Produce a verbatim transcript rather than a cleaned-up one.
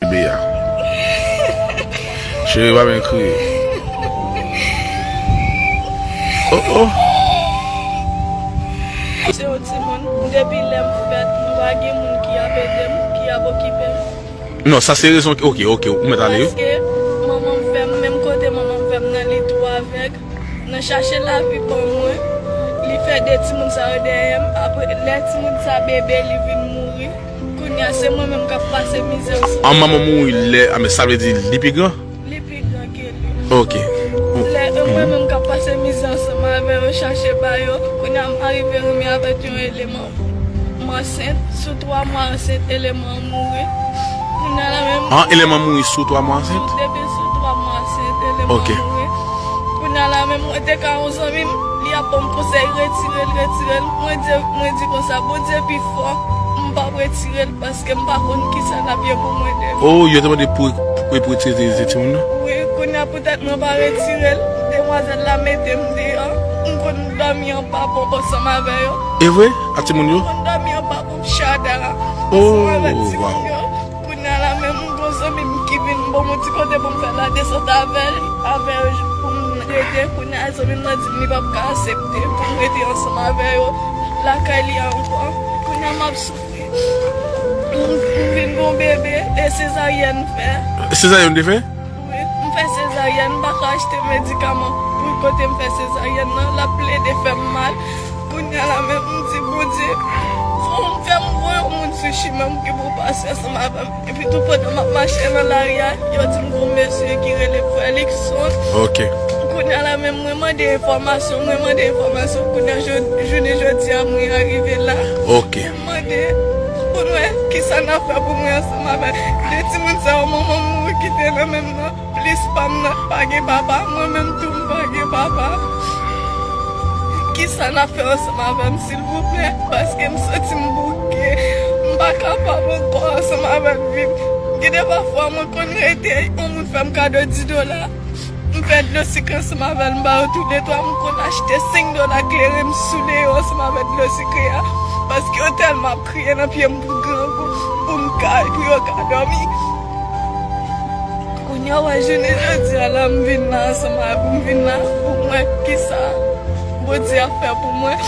Bebe a. Cheri, pa byen kriye. Oh, oh. Se yon timoun, depi lè m fèt, mwen pa gen moun ki ap ede m, ki ap okipe m. Non, sa se rezon ki, ok, ok, ou mèt ale, wi. Paske manman m fè m, menm kote manman m fè m nan, li tou avèg. Nan chache lavi ban mwen, li fè de timoun sa yo dèyè m. Apre, lè timoun sa bebe, li vin mouri. Kounye a, se mwen menm k ap pase mizè ansanm. An manman mouri lè, a, men sa vle di li pi gran? Li pi gran ke li. Ok. Lè, e mwen menm k ap pase mizè ansanm avè yo, chache ba yo. Kounye a, m arive renmen avèk yon eleman. M ansent, sou twa mwa ansent, eleman an mouri. Kounye a la menm. An eleman mouri sou twa mwa ansent? Depi sou twa mwa ansent, eleman Ok. an mouri. Kounye a la menm, mwen te ka yon zanmi m, li ap ban m konsèy, retire l, retire l. Mwen di, mwen di konsa, Bondye pi fò, m p ap retire l paske m pa konn kisa l ap ye pou mwen demen. Oh, yo te mande pou, pou, pou retire timoun nan? Wi, kounye a poutèt mwen pa retire l, demwazèl la mete m deyò. M konn dòmi anba ponp ansanm avè yo. E vre? A timoun yo? M konn dòmi anba ponp chada. Oh, Ansanm avèk timoun wow. Yo. Kounye a la menm, m gon zanmi m ki vin ban m yon ti kote pou m fè ladesant avè l, avè l pou m rete. Kounye a zanmi m nan di m li p ap ka aksepte pou m rete ansanm avè yo lakay li a ankò. Kounye a m ap soufri. M, m vin gon bebe, e sezaryèn m fè. Sezaryèn ou te fè? Wi, m fè sezaryèn, m pa ka achte medikaman pou kote m fè sezaryèn nan, l ap plede fè m mal. Kounye a la menm, m di Bondye, fò w fè m voye yon moun sou chimen m ki pou pase ansanm avè m. Epi tou pandan m ap mache nan lari a, yo di m gon mesye ki rele Frè Likson. Ok. Kounye a la menm, mwen mande enfòmasyon, mwen mande enfòmasyon. Kounye a, jò- jounen jodi a, mwen arive la. Ok. Mwen mande pou n wè kisa n ap fè pou mwen ansanm avè de timoun sa yo, manman m mouri kite nan men m nan. Plis pa m nan pa gen papa, mwen menm tou m pa gen papa. Kisa n ap fè ansanm avè m, silvouplè? Paske m santi m bouke. M pa kapab ankò ansanm avèk vi m. Gen de pafwa, mwen konn rete, yon moun fè m kado dis dola. M fè dlo sikre ansanm avè l, m ba yo tou de twa, m konn achte senk dola kleren, m soude yo ansanm avèk dlo sikre a. Paske yo tèlman ap kriye nan pye m pou grangou, pou m ka, pou yo ka dòmi. Kounye a, w wè, jounen jodi a la, m vin la ansanm avè w, m vin la pou m wè kisa Bondye ap fè pou mwen.